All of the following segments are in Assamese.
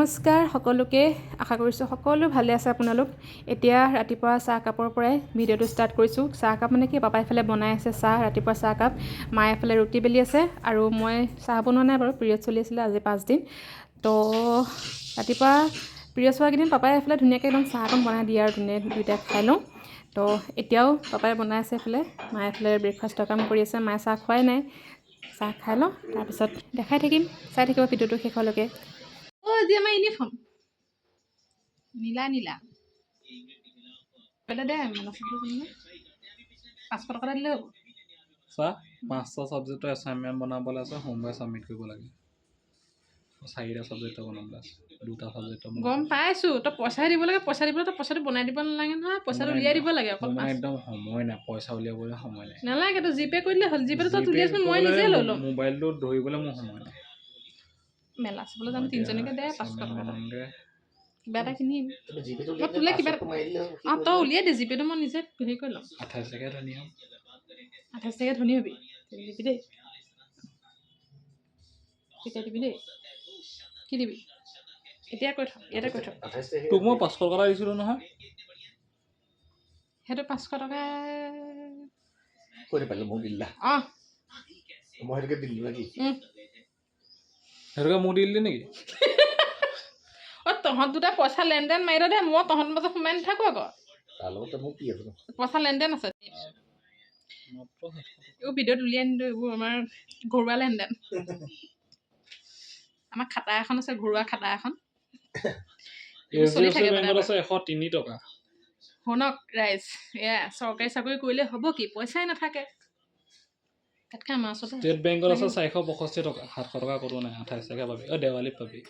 নমস্কাৰ সকলোকে। আশা কৰিছোঁ সকলো ভালে আছে আপোনালোক। এতিয়া ৰাতিপুৱা চাহকাপৰ পৰাই ভিডিঅ'টো ষ্টাৰ্ট কৰিছোঁ। চাহকাপ মানে কি, পাপাই এফালে বনাই আছে চাহ, ৰাতিপুৱা চাহকাপ। মায়ে এফালে ৰুটি বেলি আছে আৰু মই চাহ বনোৱা নাই বাৰু। পিৰিয়ড চলি আছিলে আজি 5 দিন। তো ৰাতিপুৱা পিৰিয়ডছ হোৱাকেইদিন পাপাই এফালে ধুনীয়াকৈ একদম চাহ অকণ বনাই দিয়ে আৰু ধুনীয়াকৈ দুইটাই খাই লওঁ। তো এতিয়াও পাপাই বনাই আছে এফালে, মায়ে এফালে ব্ৰেকফাষ্টৰ কাম কৰি আছে। মায়ে চাহ খোৱাই নাই। চাহ খাই লওঁ, তাৰপিছত দেখাই থাকিম। চাই থাকিব ভিডিঅ'টো শেষলৈকে। অ', আজি আমাৰ ইউনিফৰ্ম নীলা নীলা। পেলাই দে মানে 500 টকা এটা দিলে হ'ব। চা, পাঁচটা ছাবজেক্টৰ এছাইনমেণ্ট বনাবলৈ আছে, সোমবাৰে ছাবমিট কৰিব লাগে। চাৰিটা ছাবজেক্টৰ বনাবলৈ আছে, দুটা ছাবজেক্টৰ। গম পাইছোঁ, তই পইচাহে দিব লাগে। পইচা দিবলৈ তই পইচাটো বনাই দিব নালাগে নহয়, পইচাটো উলিয়াই দিব লাগে অকল। মোৰ মানে পাঁচ একদম সময় নাই, পইচা উলিয়াবলৈ সময় নাই। নালাগে, তই জিপে কৰি দিলে হ'ল। জিপেটো তই জিপে উলিয়াইচোন, মই নিজে লৈ ল'ম। মোবাইলটো ধৰিবলৈ মোৰ সময় নাই। মেলা চাবলৈ যাম তিনিজনীকে। দে 500 টকা এটা। বনামগৈ। কিবা এটা কিনিম মই তোলে কিবা। অঁ, তই উলিয়াই দে জিপেটো, মই নিজে হেৰি কৰি ল'ম। 28 তাৰিখে ধনী হ'ম। 28 তাৰিখে ধনী হবি। দিবি দেই, কেতিয়া দিবি দেই? কি দিবি এতিয়া কৈ থ, ইয়াতে কৈ থ। তোক মই 500 টকা এটা দিছিলোঁ নহয়। সেইটো 500 টকা। কৈ পালোঁ, মোক দিলা। অঁ। মই সেইটোকে দিলোঁ নেকি? সেইটোকে মোক দি দিলি নেকি? অঁ, তহঁত দুটা পইচা লেনদেন মাৰি দে, মই তহঁতৰ মাজত সোমাই নাথাকোঁ আকৌ। তাৰ লগতে মোক কি আছে নো? পইচা লেনদেন আছে। মাত্ৰ 700 টকা। এইবোৰ ভিডিঅ'ত উলিয়াই নিদিওঁ। এইবোৰ আমাৰ ঘৰুৱা লেনদেন। আমাৰ খাতা এখন আছে, ঘৰুৱা খাতা এখন। এইবোৰ এইচ ডি চলি এফ চি থাকে মানে। বেংকত আছে 103 টকা। শুনক ৰাইজ, এয়া চৰকাৰী চাকৰি কৰিলে হ'ব কি, পইচাই নাথাকে। তাতকৈ আমাৰ ওচৰতে ষ্টেট বেংকত আছে 465 টকা। 700 টকা ক'তো নাই। 28 তাৰিখে পাবি। অঁ, দেৱালীত পাবি।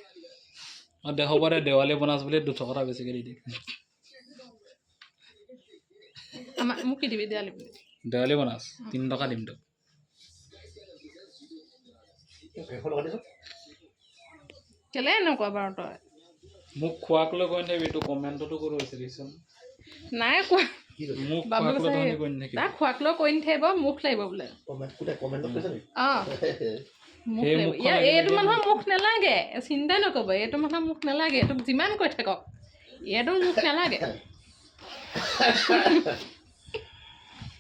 অঁ দে, হ'ব দে। দেৱালী বোনাছ বুলি 200 টকা বেছিকৈ দি দিম। আমাক মোক কি দিবি দেৱালী বুলি? দেৱালী বোনাছ 3 টকা দিম তোক। 100 টকা দিছোঁ। কেলে এনেকুৱা বাৰু তই? মোক খোৱাক লৈ কৈ নাথাকিবি। তোৰ কমেণ্টতো কৈ হৈছে, দেখিছোন। নাই কোৱা। কি কৈছে? মোক বাবু খোৱাক লৈ কৈছে তহঁতি কৈ নাথাকিবি। তাক খোৱাক লৈ কৈ নাথাকিব, মুখ লাগিব বোলে। কমেণ্ট কোনে কমেণ্টত কৈছে নেকি? অঁ, মুখ সেই লাগিব। মুখখন ইয়াৰ লাগিলে এইটো এতিয়া মানুহৰ মুখ নালাগে, চিন্তাই নকৰিব। এইটো মানুহৰ মুখ নালাগে, এইটোক যিমান কৈ থাকক, এইটো মুখ নালাগে।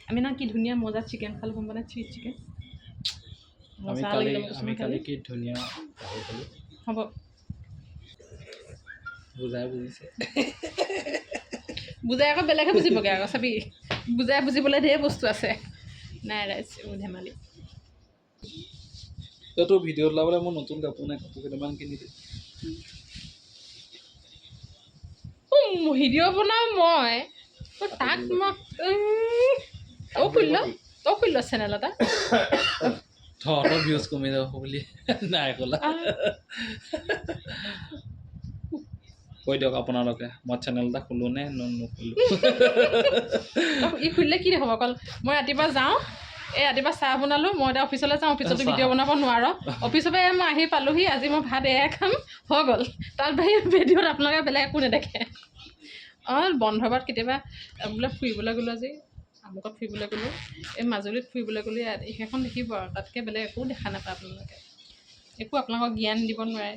আমি ন কি ধুনীয়া মজা চিকেন খালোঁ, গম পানে? চিজ চিকেন আমি মজা কালি লাগিলে, মই কৈছোঁ আমি নহয়। কালি কি ধুনীয়া হ'ব। বুজাই বুজিছে। বুজাই আকৌ বেলেগে বুজিবগৈ আকৌ, চাবি। বুজাই বুজিবলৈ ঢেৰ বস্তু আছে। নাই ৰাইজ, এইবোৰ ধেমালি। তই তোৰ ভিডিঅ' ওলাবলৈ মোৰ নতুন কাপোৰ নাই, কাপোৰ কেইটামান কিনি দে। ভিডিঅ' বনাওঁ মই, তই তাক মই তই খুলি ল, তই খুলি ল চেনেল এটা। তহঁতৰ ভিউজ কমি যাব বুলি নাই ক'লা। কৈ দিয়ক আপোনালোকে, মই চেনেল এটা খোলো নে নোখোলো? ই খুলিলে কি দেখাব অকল? মই ৰাতিপুৱা যাওঁ, এই ৰাতিপুৱা চাহ বনালোঁ, মই এতিয়া অফিচলৈ যাওঁ, অফিচতো চাহ। ভিডিঅ' বনাব নোৱাৰ। অফিচৰ পৰা মই আহি পালোহি, আজি মই ভাত এয়াই খাম, হৈ গ'ল। তাৰ বাহিৰে ভিডিঅ'ত আপোনালোকে বেলেগ একো নেদেখে। অঁ, বন্ধ বাৰত কেতিয়াবা বোলে ফুৰিবলৈ গ'লোঁ, আজি আমুকত ফুৰিবলৈ গ'লোঁ, এই মাজুলীত ফুৰিবলৈ গ'লোঁ, ইয়াত সেইখন দেখিব আৰু তাতকৈ বেলেগ একো দেখা নাপায় আপোনালোকে। একো আপোনালোকক জ্ঞান দিব নোৱাৰে।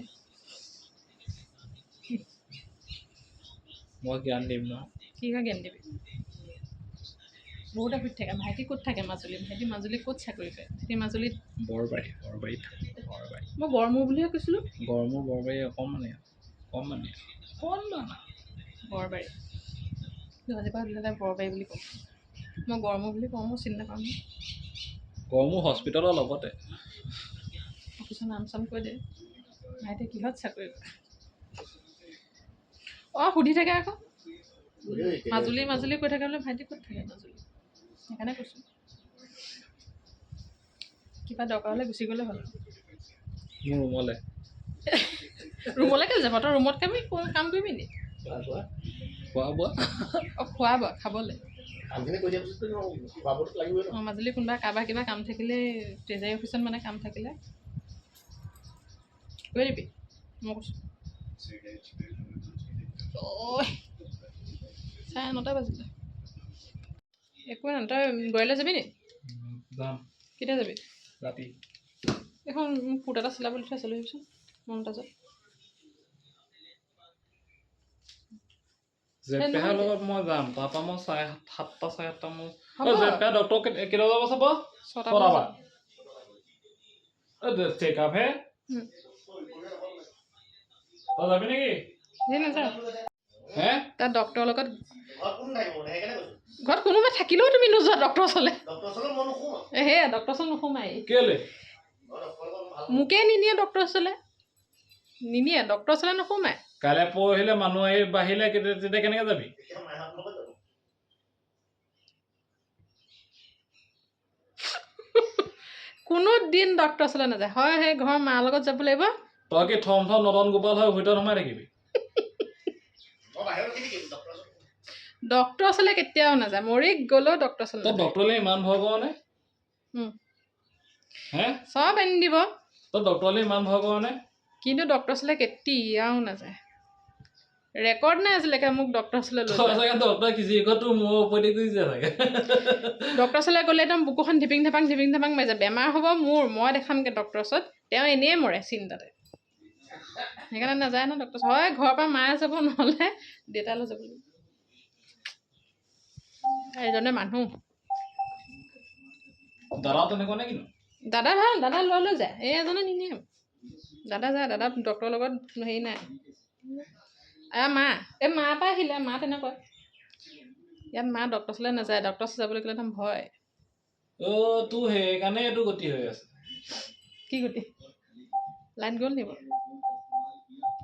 মই জ্ঞান দিম ন। কিহৰ জ্ঞান দিবি? বহুতে সুধি থাকে, ভাইটি ক'ত থাকে মাজুলী, ভাইটি মাজুলী ক'ত চাকৰি কৰে, ভাইটি মাজুলীত বৰবাৰী, বৰবাৰীত থাকোঁ, বৰবাৰী। মই গড়মূৰ বুলিহে কৈছিলোঁ। গড়মূৰ বৰবাৰী অকণমানে অকণমানে অকণমান। বৰবাৰী আজিৰ পৰা সুধিলে বৰবাৰী বুলি কওঁ মই, গড়মূৰ বুলি কওঁ, মই চিনি নাপাওঁ নহয়। গড়মূৰ হস্পিটেলৰ লগতে। অফিচৰ নাম চাম কৈ দে, ভাইটি কিহত চাকৰি কৰে। অঁ, সুধি থাকে আকৌ। মাজুলী মাজুলী কৈ থাকে বোলে, ভাইটি ক'ত থাকে মাজুলী। সেইকাৰণে কৈছোঁ, কিবা দৰকাৰ হ'লে গুচি গ'লে হ'ল। মোৰ ৰুমলৈ। ৰুমলৈ কেলৈ যাব? তই ৰুমত কামি কাম কৰিবি নি? খোৱা। খোৱা বোৱা। অঁ, খোৱা বোৱা খাবলৈ। কামখিনি কৰি দিয়াৰ পিছততো খোৱা বোৱাটো লাগিবই ন। অঁ, মাজুলী কোনোবা কাৰোবাৰ কিবা কাম থাকিলে, ট্ৰেজাৰী অফিচত মানে কাম থাকিলে কৈ দিবি, মই কৈছোঁ। ঐ, 9:30 বাজিলে। একো নাই। তই গড়লৈ যাবি নি? যাম। কেতিয়া যাবি? ৰাতি। এখন মোক কুৰ্তা এটা চিলাবলৈ থৈ আছে, লৈ আহিবিচোন মমতাজত। জেঠপেহাৰ লগত মই যাম, তাৰপৰা মই 7:30 7:30 মোৰ হ'ব। জেঠপেহা ডক্টৰ কেইটা বজাৰ পৰা চাব? 6টা। 6টা পৰা। চেক আপ হে। তই যাবি নেকি? সেই নাযাওঁ। হে? তাত ডক্টৰৰ লগত ঘৰত কোন থাকিব মানে, সেইকাৰণে কৈছোঁ। ঘৰত কোনোবা থাকিলেও তুমি নোযোৱা ডক্টৰৰ ওচৰলৈ। ডক্টৰৰ ওচৰলৈ মই নোসোমাওঁ। সেয়া ডক্টৰৰ ওচৰত নোসোমাই। কেলে? মই ডক্টৰৰ লগত ভাল। মোকে নিনিয়ে ডক্টৰৰ ওচৰলৈ, নিনিয়ে ডক্টৰৰ ওচৰলৈ নোসোমাই। কাইলৈ পৰহিলে মানুহ আহি বাঢ়িলে তেতিয়া কেনেকে যাবি? তেতিয়া মাহঁতৰ লগত যাব। কোনো দিন ডক্টৰৰ ওচৰলৈ নাযায়। হয়, সেই ঘৰৰ মাৰ লগত যাব লাগিব। তই কি থম থম নদন গোপাল হৈ ভিতৰত সোমাই থাকিবি? মই বাহিৰত ৰখি থাকিম, ডক্টৰৰ ওচৰত। ডক্টৰৰ ওচৰলৈ কেতিয়াও নাযায়, মৰি গ'লেও ডক্টৰৰ ওচৰলৈ তই নাযায়। ডক্টৰলৈ ইমান ভয় কৰ নে? হে? চব আনি দিব। তই ডক্টৰলৈ ইমান ভয় কৰ নে? কিন্তু ডক্টৰৰ ওচৰলৈ কেতিয়াও নাযায়। ৰেকৰ্ড নাই আজিলৈকে মোক ডক্টৰৰ ওচৰলৈ লৈ তই যোৱা। চাগে ডক্টৰ খিচিৰি ঘৰত তোৰ মূৰৰ ওপৰেদি গুচি যায় চাগে। ডক্টৰৰ ওচৰলৈ গ'লে একদম বুকুখন ঢিপিং ঢাপাং ঢিপিং ঢাপাং মাৰি যায়। বেমাৰ হ'ব মোৰ, মই দেখামগৈ ডক্টৰৰ ওচৰত, তেওঁ এনেই মৰে চিন্তাতে। সেইকাৰণে নাযায় ন ডক্টৰ ওচৰত। হয় ঘৰৰ পৰা মায়ে যাব, নহ'লে দেউতা লৈ যাব লাগিব। এজনে মানুহ। দাদাও তেনেকুৱা নে কিনো? দাদা ভাল, দাদা লৈ লৈ যায়, এই এজনে নিনিয়ে। দাদা যায়, দাদা ডক্টৰৰ লগত হেৰি নাই। মা, এই মাৰ পৰা আহিলে, মা তেনেকুৱা। ইয়াত মা ডক্টৰ ওচৰলৈ নাযায়, ডক্টৰ ওচৰত যাবলৈ ক'লে একদম ভয়। অ' তোৰ সেইকাৰণে এইটো গতি হৈ আছে। কি গতি? লাইন গ'ল নি বাৰু?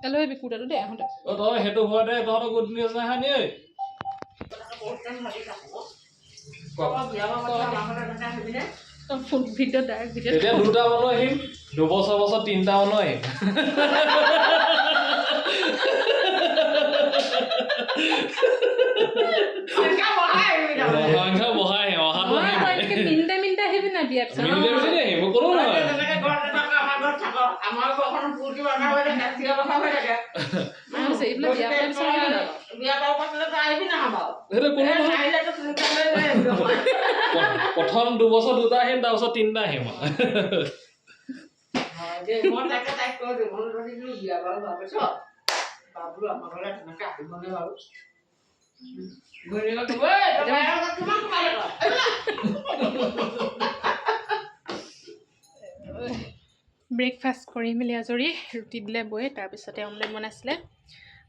এই লৈ আহিবি কুৰ্তাটো দেই আহোঁতে। অ' তই সেইটো ভয়তে তহঁতৰ গুড নিউজ নাই নি ঐ? Phone video' direct video'. তেতিয়া দুটা মানুহ আহিম, দুবছৰ বছৰ তিনিটা মানুহ আহিম। সংখ্যা বঢ়াই সংখ্যা বঢ়াই আহিম, অহাটো আহিম। মিনিটে মিনিটে আহিবি না বিয়াৰ পিছত? মিনিটে মিনিটে আহিম, কোনো নহয়। আমাৰ ঘৰখন ফূৰ্তি বান্ধা হৈ থাকে, চিঞৰ বাখৰ হৈ থাকে। মা হৈছে এইবিলাক বিয়া পতাৰ পিছত আহিবি না? বিয়া বাৰু পাতিলে তই আহিবি না বাৰু? সেইটো কোনো নহয়। আহিলেতো সোনকালে লৈ আহিবি। প্ৰথম দুবছৰ দুটা আহিম, তাৰপিছত তিনিটা আহিম। হয় দেই, মই তাকে তাইক কৈছোঁ, মই বোলো তহঁতি বিয়া বাৰু হোৱাৰ পিছত বাবলু আমাৰ ঘৰলৈ তেনেকে আহিবনে বাৰু? ঘৈণীয়েকক ক'ব, "ঐ, তই বাহিৰৰ ঘৰত কিমান সোমাই থাক?" ব্ৰেকফাষ্ট কৰি মেলি আজৰি, ৰুটি দিলে বৌয়ে, তাৰপিছতে অমলেট বনাইছিলে।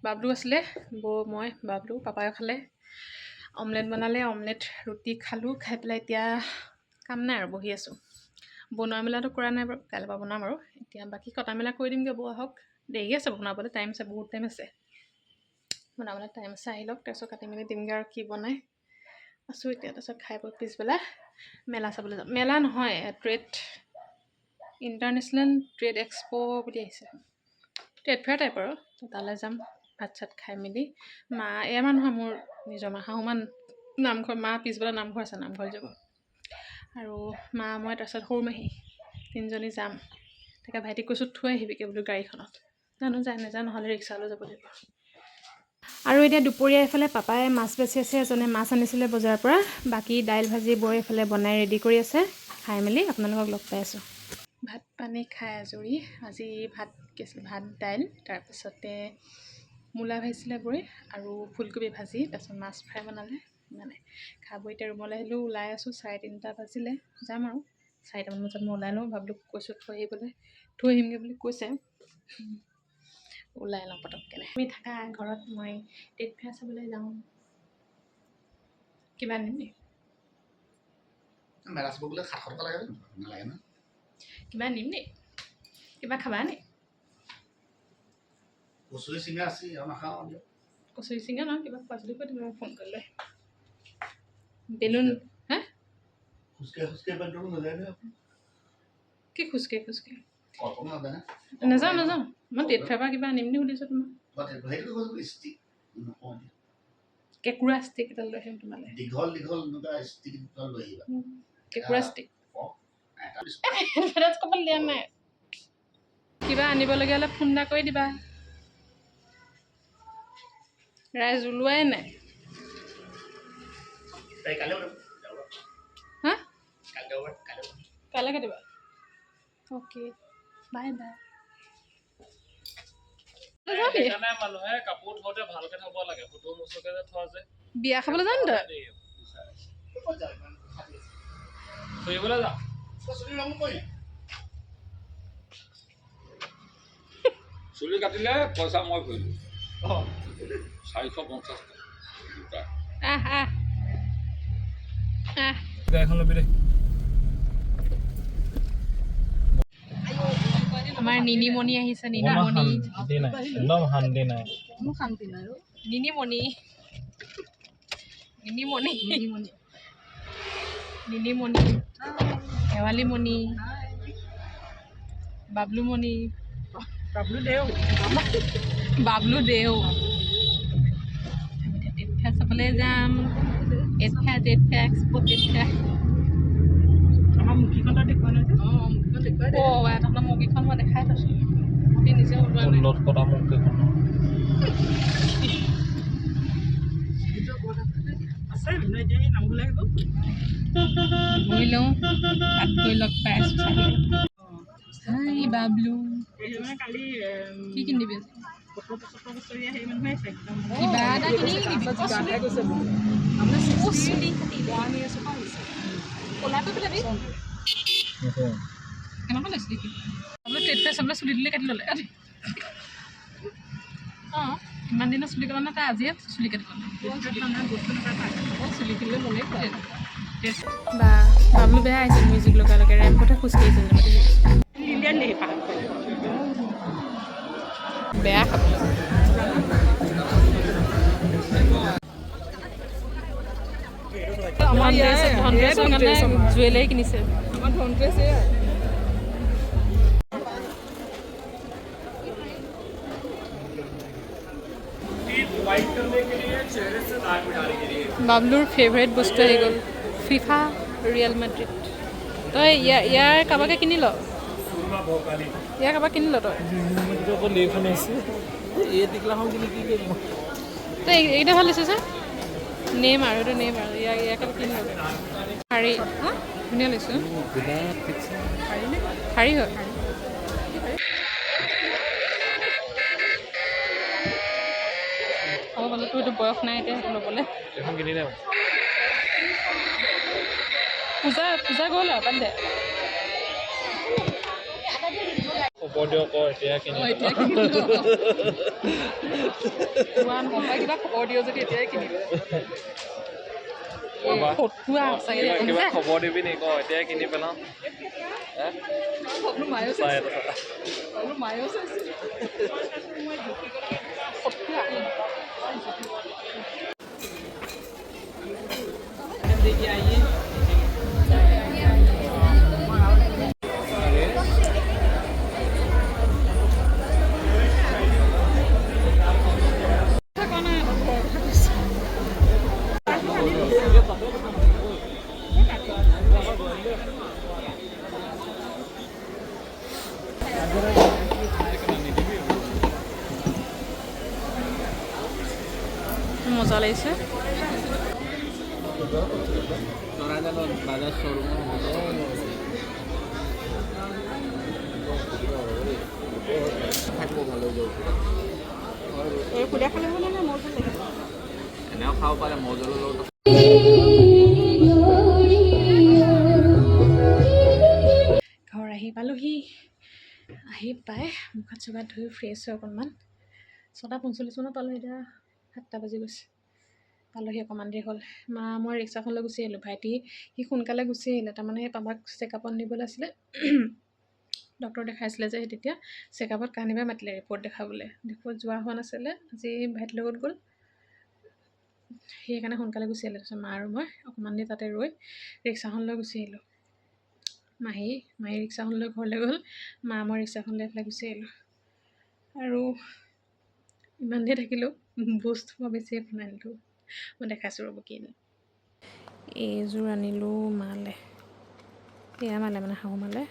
বাবলু আছিলে, বৌ, মই, বাবলু, পাপায়ো খালে। অমলেট বনালে, অমলেট ৰুটি খালোঁ। খাই পেলাই এতিয়া কাম নাই আৰু, বহি আছোঁ। বনোৱা মেলাটো কৰা নাই বাৰু, কাইলৈৰ পৰা বনাম আৰু। এতিয়া বাকী কটা মেলা কৰি দিমগৈ, বৌ আহক। দেৰি আছে বনাবলৈ, টাইম আছে, বহুত টাইম আছে বনাবলৈ, টাইম আছে। আহি লওক, তাৰপিছত কাটি মেলি দিমগৈ আৰু কি বনাই আছোঁ এতিয়া। তাৰপিছত খাই বৈ পিছবেলা মেলা চাবলৈ যাম। মেলা নহয়, ট্ৰেড ইণ্টাৰনেশ্যনেল ট্ৰেড এক্সপ' বুলি আহিছে, ট্ৰেড ফেয়াৰ টাইপ আৰু। তো তালৈ যাম ভাত চাত খাই মেলি। মা, এয়া মা নহয়, মোৰ নিজৰ মা, শাহু মা নামঘৰ, মা পিছবেলা নামঘৰ আছে, নামঘৰ যাব। আৰু মা, মই, তাৰপিছত সৰু মাহী তিনিজনী যাম। তাকে ভাইটিক কৈছোঁ থৈ আহিবিগৈ বোলো গাড়ীখনত, জানো যায় নাযায়, নহ'লে ৰিক্সা লৈ যাব লাগিব। আৰু এতিয়া দুপৰীয়া এইফালে পাপাই মাছ বেচি আছে, এজনে মাছ আনিছিলে বজাৰৰ পৰা। বাকী দাইল ভাজি বৌ এইফালে বনাই ৰেডি কৰি আছে। খাই মেলি আপোনালোকক লগ পাই আছোঁ। ভাত পানী খাই আজৰি। আজি ভাত কি আছিলে? ভাত দাইল, তাৰপিছতে মূলা ভাজিছিলে বৌয়ে আৰু ফুলকবি ভাজি, তাৰপিছত মাছ ফ্ৰাই বনালে। মানে খাব এতিয়া ৰুমলৈ আহিলোঁ, ওলাই আছোঁ। 3:30 বাজিলে, যাম আৰু 4টামান বজাত মই ওলাই লওঁ। ভাবিলোঁ কৈছোঁ থৈ আহিবলৈ, থৈ আহিমগৈ বুলি কৈছে, ওলাই লওঁ পটককৈ। তুমি থাকা ঘৰত, মই ট্ৰেড ফেয়াৰ চাবলৈ যাওঁ। কিবা আনিম নি? মেলা চাব গ'লে 700 টকা লাগে জানো? নালাগে নহয়। কিবা আনিম নি? কিবা খাবা নি? কচুৰি চিঙা আছে, আৰু নাখাওঁ দিয়ক। কচুৰি চিঙা নহয়, কিবা খোৱা যদি কৈ দিবা, মই ফোন কৰি লৈ আহিম। বেলুন হা? খোজকাঢ়ি খোজকাঢ়ি পেট্ৰল নাযায় নে আপুনি? কি খোজকাঢ়ি খোজকাঢ়ি? কল্পনা নাযায় নে? নাযাওঁ নাযাওঁ, মই ট্ৰেড ফেয়াৰ পৰা কিবা আনিম নি সুধিছোঁ তোমাক। সেইটো কৈছোঁ, ষ্টিক নকওঁ এতিয়া। কেঁকুৰা ষ্টিক এডাল লৈ আহিম তোমালৈ। দীঘল দীঘল এনেকুৱা ষ্টিক দুটা লৈ আহিবা। কেঁকুৰা ষ্টিক। এটা এডভাৰটাইজ কৰিবলৈ দিয়া নাই। কিবা আনিবলগীয়া হ'লে ফোন এটা কৰি দিবা। ৰাইজ ওলোৱাই নাই। তাই কাইলৈ ওলাব। হা? কাইলৈ দেওবাৰ, কাইলৈ ওলাব। কাইলৈ কাটিবা। Okay, bye bye. সেইকাৰণে মানুহে কাপোৰ থওঁতে ভালকে থ'ব লাগে, সুতো মুচুকে যে থোৱা যে। বিয়া খাবলৈ যাম তই? ক'ত যাওঁ ইমান খাটি আছে? ফুৰিবলৈ যাম। তই চুলি ৰং কৰি। চুলি কাটিলে পইচা মই ভৰিলোঁ 450 টকা দুটা। আহ আহ আহ। গাড়ীখন ল'বি দেই। আমাৰ নিনিমণি আহিছে, নিনিমণি। শান্তি নাই, একদম শান্তি নাই। নিনিমণি, নিনিমণি, নিনিমণি, শেৱালিমণি, বাবলুমণি, বাবলু দেও। বাবলু দেও। তীৰ্থা চাবলৈ যাম। এঠা জেঠা এক্সপ' তীৰ্থা। আমাৰ মুখীখন তই দেখুওৱা নাই যে। অ' তহঁতৰ মুৰ্গীখন মই দেখাই থৈছোঁ, মুৰ্গী নিজে ওলোৱা নাই। ষোল্লত কটা মোক কেইখন। আছে বিভিন্ন, এতিয়া এই নামঘৰলৈ আহিব। গৈ লওঁ, তাত গৈ লগ পাই আছোঁ চাগে। হাই বাবলু। এই মানে কালি কি কিনি দিবি আজি? 70 75 বছৰীয়া হেৰি মানুহে আহিছে একদম। কিবা এটা কিনি দিবি। অ', চুলি কাটিলে। ক'লা কৰি পেলাবি। কেনেকুৱা লাগিছে দেখি? বাবলু ট্ৰেড ফেয়াৰ চাবলৈ চুলি তুলি কাটি ল'লে। অঁ, ইমান দিনৰ চুলি কটা নাই, তাই আজিয়ে চুলি কাটি ল'লে। চুলি কিনিলে মনে কৰে। বা বাবলু বেয়া আহিছে মিউজিক লগাই লগাই, ৰেম্পতহে খোজকাঢ়িছে যেনিবা দেখিছোঁ। লিলিয়ান পাহাৰ। বেয়া খাবলৈ। আমাৰ ধনতেৰছৰ কাৰণে জুৱেলাৰী কিনিছে। আমাৰ ধনতেৰছ এয়াই। বাবলুৰ ফেভাৰিট বস্তু আহি গ'ল, ফিফা ৰিয়েল মাদ্ৰিদ। তই ইয়াৰ কাৰোবাকে কিনি ল, ইয়াৰ কাৰোবাক কিনি ল তই। তই এইকেইটা ভাল দিছে যে নেম আৰু এইটো নেম আৰু ইয়াকে কিনি ল। শাৰী ধুনীয়া লৈছোঁ, শাৰী হয়। হ'ব বাৰু, তোৰ এইটো বয়স নাই এতিয়া সেইটো ল'বলৈ। এখন কিনি দে। পূজা পূজা গ'ল আৰু, বাদ দে। খবৰ দিয়ক আকৌ, এতিয়া কিনি। কিবা খবৰ দিয় যদি এতিয়াই কিনিব। ফটুৱা সঁচাকৈ দেই। কিবা খবৰ দিবি নি ক, এতিয়াই কিনি পেলাওঁ। হে? চাই এটা চা। মায়েও চাইছে। ফটুৱা। কথা কোৱা নাই, ঘৰৰ কথা কৈছোঁ। মজা লাগিছে। সুদা খালে মানে নে মোৰ ভাল লাগে। এনেও খাব পাৰে মজলৰ লগত। ঘৰ আহি পালোহি। আহি পাই মুখ হাত চুখ হাত ধুই ফ্ৰেছ হৈ অকণমান 6:45 মানত পালোঁ, এতিয়া 7টা বাজি গৈছে। পালোহি অকণমান দেৰি হ'ল। মা মই ৰিক্সাখন লৈ গুচি আহিলোঁ। ভাইটি সি সোনকালে গুচি আহিলে, তাৰমানে সেই পাপাক চেকআপত নিবলৈ আছিলে, ডক্টৰ দেখাইছিলে যে, সেই তেতিয়া চেকআপত কাহানিবাই মাতিলে ৰিপৰ্ট দেখাবলৈ, ৰিপৰ্ট যোৱা হোৱা নাছিলে, আজি ভাইটিৰ লগত গ'ল, সেইকাৰণে সোনকালে গুচি আহিলে। তাৰপিছত মা আৰু মই অকণমান দেৰি তাতে ৰৈ ৰিক্সাখন লৈ গুচি আহিলোঁ। মাহী মাহী ৰিক্সাখন লৈ ঘৰলৈ গ'ল, মা মই ৰিক্সাখন লৈ এইফালে গুচি আহিলোঁ। আৰু ইমান দেৰি থাকিলোঁ, বস্তু মই বেছিয়ে বনাই আনিলোঁ। মই দেখাইছোঁ ৰ'ব কি আনিলোঁ। এইযোৰ আনিলোঁ মালে, এয়া মালে মানে শাহু মালে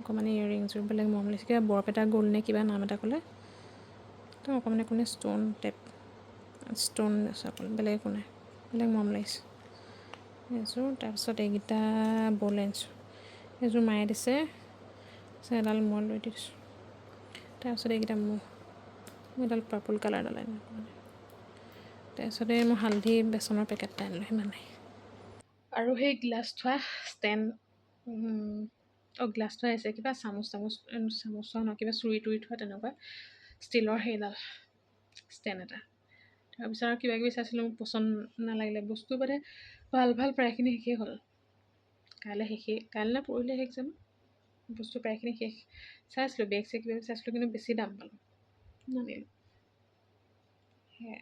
অকণমান ইয়েৰিংযোৰ বেলেগ মৰম লাগিছে, কিবা বৰপেটা গ'ল্ড নে কিবা নাম এটা ক'লে। তো অকণমান একো নাই, ষ্ট'ন টাইপ, ষ্ট'ন আছে অকল, বেলেগ একো নাই, বেলেগ মৰম লাগিছে এইযোৰ। তাৰপিছত এইকেইটা বল আনিছোঁ, এইযোৰ মায়ে দিছে, তাৰপিছত এডাল মই লৈ দিছোঁ। তাৰপিছত এইকেইটা মোৰ এডাল পাৰ্পল কালাৰডাল আনিলোঁ মানে। তাৰপিছতে মই হালধি বেচনৰ পেকেট এটা আনিলোঁ, সিমানেই। আৰু সেই গ্লাছ থোৱা ষ্টেণ্ড, অঁ, গ্লাছ থোৱা আছে, কিবা চামুচ তামুচ, চামুচ থোৱা নহয়, কিবা চুৰি তুৰি থোৱা তেনেকুৱা ষ্টীলৰ সেইডাল ষ্টেণ্ড এটা। তাৰপিছত আৰু কিবা কিবি চাইছিলোঁ, মোক পচন্দ নালাগিলে বস্তু। মানে ভাল ভাল প্ৰায়খিনি শেষেই হ'ল। কাইলৈ শেষেই, কাইলৈ নে পৰহিলৈ শেষ জানো। বস্তু প্ৰায়খিনি শেষ। চাইছিলোঁ বেগ চেগ কিবা কিবি চাইছিলোঁ, কিন্তু বেছি দাম পালোঁ, নানিলোঁ। সেয়াই,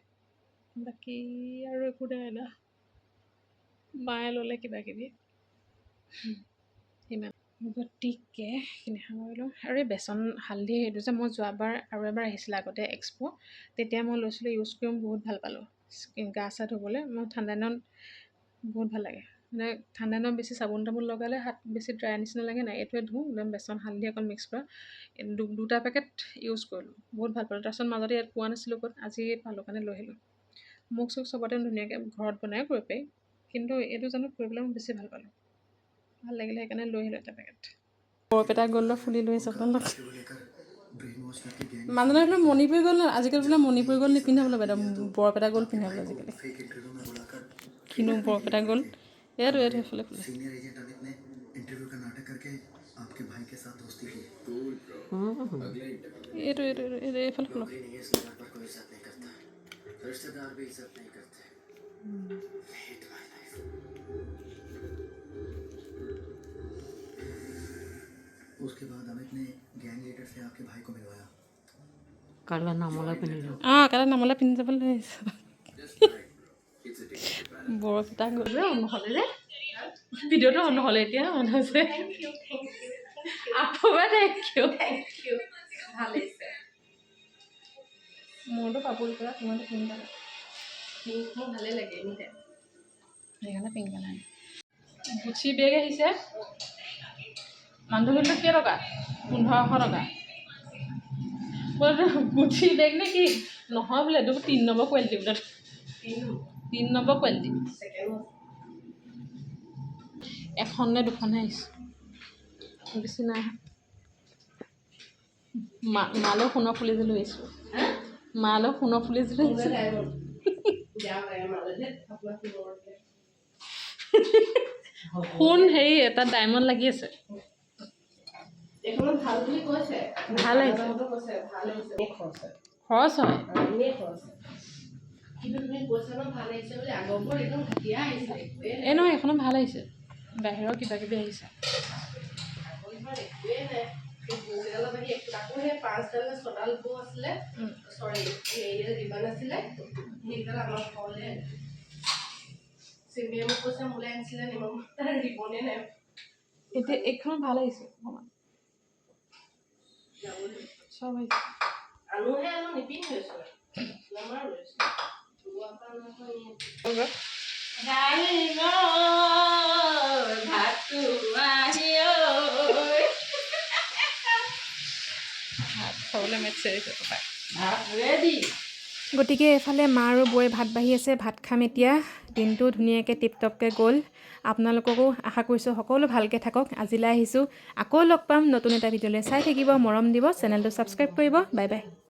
বাকী আৰু একো নাই না। মায়ে ল'লে কিবা কিবি, সিমান। গতিকে এইখিনি সামৰিলোঁ। আৰু এই বেচন হালধি সেইটো যে মই যোৱাবাৰ আৰু এবাৰ আহিছিলে আগতে এক্সপ', তেতিয়া মই লৈছিলোঁ, ইউজ কৰি মই বহুত ভাল পালোঁ। গা চা ধুবলৈ মই ঠাণ্ডা দিনত বহুত ভাল লাগে। মানে ঠাণ্ডা দিনত বেছি চাবোন তাবোন লগালে হাত বেছি ড্ৰাই নিচিনা লাগে নাই, এইটোৱে ধোওঁ একদম বেচন হালধি অকণ মিক্স কৰা। দুটা পেকেট ইউজ কৰিলোঁ, বহুত ভাল পালোঁ। তাৰপিছত মাজতে ইয়াত পোৱা নাছিলোঁ ক'ত, আজি পালোঁ কাৰণে লৈ আহিলোঁ। মুখ চুখ চবতে ধুনীয়াকৈ ঘৰত বনায়ো কৰিব পাৰি, কিন্তু এইটো জানো কৰি পেলাই মই বেছি ভাল পালোঁ, ভাল লাগিলে, সেইকাৰণে লৈ আহিলোঁ এটা পেকেট। বৰপেটা গ'ল্ডৰ ফুলি লৈ আহিছে আপোনালোক। মানুহজনে বোলে মণিপুৰী গ'ল্ড, আজিকালি বোলে মণিপুৰী গ'ল্ড নিপিন্ধে বোলে বাইদেউ, বৰপেটা গ'ল্ড পিন্ধে বোলে আজিকালি। কিনো বৰপেটা গ'ল্ড? এইটো সেইফালে খোলে। सीनियर एजेंट अमित ने इंटरव्यू का नाटक करके आपके भाई के साथ दोस्ती की। এইটো এইটো এইটো এইটো এইফালে খোলক। नौकरी नहीं है, इसलिए घर पर कोई इज्जत नहीं करता, रिश्तेदार भी इज्जत नहीं करते। Hate my life. उसके बाद अमित ने गैंग लीडर से आपके भाई को मिलवाया। কাইলৈ নামলৈ পিন্ধি যাম। অঁ, কাইলৈ নামলৈ পিন্ধি যাবলৈ আহিছোঁ বৰপেটা গ'ল নহ'লে যে ভিডিঅ'টো নহ'লে এতিয়া মন হৈছে আকৌ এবাৰ। Thank U. ভাল লাগিছে। মোৰতো পাপৰি পৰা, তোমাৰতো পিংক কালাৰ। পিংক মোৰ ভালেই লাগে এনি টাইম। সেইকাৰণে পিংক কালাৰ। গুচি বেগ আহিছে। মানুহটো কেইটকা? 1500 টকা বোলে। গুচি বেগ নে কি নহয় বোলে, এইটো 3 নম্বৰ কোৱালিটি বোলে, 3 নম্বৰ কোৱালিটি। ছেকেণ্ড। এখন নে দুখনহে আহিছে, বেছি নাই। মা মালৈও সোণৰ ফুলি এযোৰ লৈ আহিছোঁ, মালৈও সোণৰ ফুলি এযোৰ লৈ আহিছোঁ। বেয়া লাগে মাজতে আপোনাৰ সোণৰ। সোণ হেৰি এটা ডায়মণ্ড লাগি আছে। এইখনত ভাল বুলি কৈছে। ভাল আহিছে। দাদাহঁতেও কৈছে ভাল আহিছে। এনেই খৰচ হয়। খৰচ হয়। এনেই খৰচ হয়, কিন্তু তুমি কৈছা ন ভাল আহিছে বুলি। আগৰবোৰ একদম ঘটিয়া আহিছিলে, একোৱেই নাই। এই নহয়, এইখনো ভাল আহিছে, বাহিৰৰ কিবা কিবি আহিছে। আগৰখন একোৱেই নাই। সেই বৌকেইডালৰ বাহিৰে একো, তাকো সেই পাঁচডাল নে ছডাল বৌ আছিলে, চৰি, হেৰি ৰিবান আছিলে, সেইকেইডাল আমাৰ ঘৰলৈ আনিলে। চিমিয়ে মোক কৈছে মোলৈ আনিছিলে নি, মই তাৰ ৰিবনে নাই। এতিয়া এইখনত ভাল আহিছে অকণমান, চব আহিছে। আনোহে আনো, নিপিন্ধোৱেচোন, নামাৰোৱেচোন। গোৱাৰ পৰা নহয়। আহি গ'ল ভাতটো আহি ঐ। ভাত খাবলৈ মাতিছে পাপাই। ভাত ৰেডি। গতিকে এইফালে মা আৰু বৌয়ে ভাত বাঢ়ি আছে, ভাত খাম এতিয়া। দিনটো ধুনীয়াকৈ টিপ টপকৈ গ'ল। আপোনালোককো আশা কৰিছোঁ সকলো ভালকৈ থাকক। আজিলৈ আহিছোঁ, আকৌ লগ পাম নতুন এটা ভিডিঅ'লৈ। চাই থাকিব, মৰম দিব, চেনেলটো ছাবস্ক্ৰাইব কৰিব। Bye bye.